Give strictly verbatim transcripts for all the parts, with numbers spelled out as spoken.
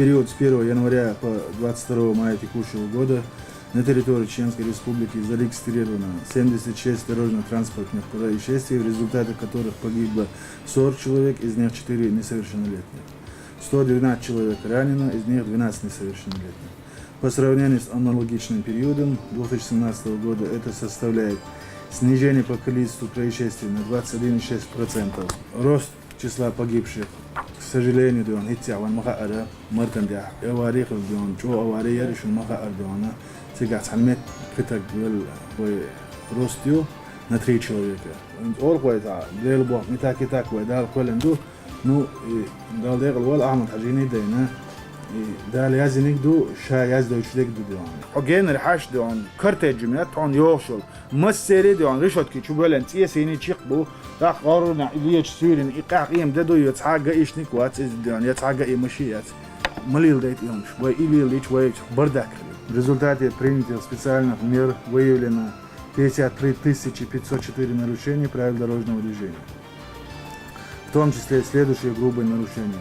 В период с первого января по двадцать второго мая текущего года на территории Чеченской Республики зарегистрировано семьдесят шесть дорожно-транспортных происшествий, в результате которых погибло сорок человек, из них четыре несовершеннолетних. Сто двенадцать человек ранено, из них двенадцать несовершеннолетних. По сравнению с аналогичным периодом две тысячи семнадцатого года это составляет снижение по количеству происшествий на двадцать один и шесть процентов. Рост числа погибших, к сожалению, дуан, итця ван маха ара, мартан дя, аварий хил дуан, чо аварий яри шун маха ар дуана, сега цхьан мет пхитаг вел вай рост ю на три человека. Орх вай та, лел бох, митак и так вай, дал колен ду, ну, и дал дегал вал Ахмад Хажини дайна, и дал язиник ду, ша яз дойчу дег ду дуан. Хо генер хаш дуан, картеджу мят, он йохшул. Массери дуан, решетки чу белен, цӀесини чихбу, так гӀорна, лечу суьйрин, и къах им де ду, я цхьа гаишник вац, из дуан, я цхьа гаи маши яц. Малил дайт илмуш, вай илил ич, вай бардак. В результате принятых специальных мер выявлено пятьдесят три тысячи пятьсот четыре нарушения правил дорожного движения, в том числе следующие грубые нарушения.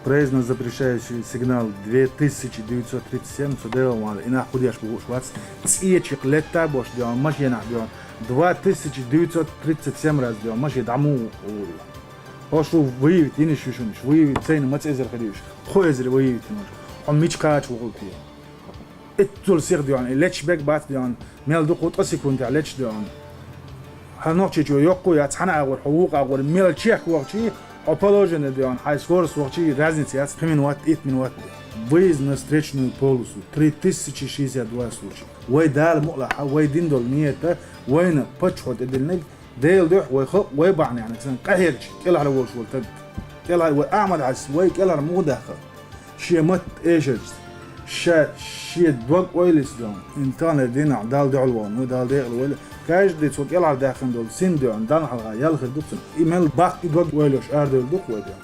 Проезд на запрещающий сигнал две тысячи девятьсот тридцать семь, цо дела ван, и нах худеш бу вац, цӀечик летта бош дуан, машинах дуан, два тысячи девятьсот тридцать семь раз дуан, маши даму ури. Ошу выявить, иниш вишуниш, выявить, цейна мац эзер хадиш, хо эзер выявить нож, хо мич кач вугулти. Итцул сих дуан, и леч бег бац дуан, мел дукху тӀа секунд леч дуан. Хьа нохчичу йоккху яц, хьана агӀор, хьо вукъа агӀор, мел чехк вахчи, хьо положение дуан, хьай скорость вахчи, разница яц, пхи минут, ит минут. Выезд на встречную полосу, три тысячи шестьдесят два случая. Вай дала мукъла хьа, вай дин дол ниета, вайна пачхьо тӀедилниг, Дел дуьхь вай халкъ вай бахьана, яхна, сан къахьерча, кӀелхьара волуш волу таг. КӀелхьара вай Ахмад Хьас, вай кӀелхьара муха даха. Шен матта эшарча, ша шен дог ойлица дуьхьа, ин таханлера дийнахь Далла дуьхьал вахана, ну, Далла декъала вайла, каждый цо кӀелхьардаьккхина долу син дуьхьа, Далла хьалха ял хир ду цунна. И мел баккха и дог ойлош арадевлла ду-кх вай дуьхьа.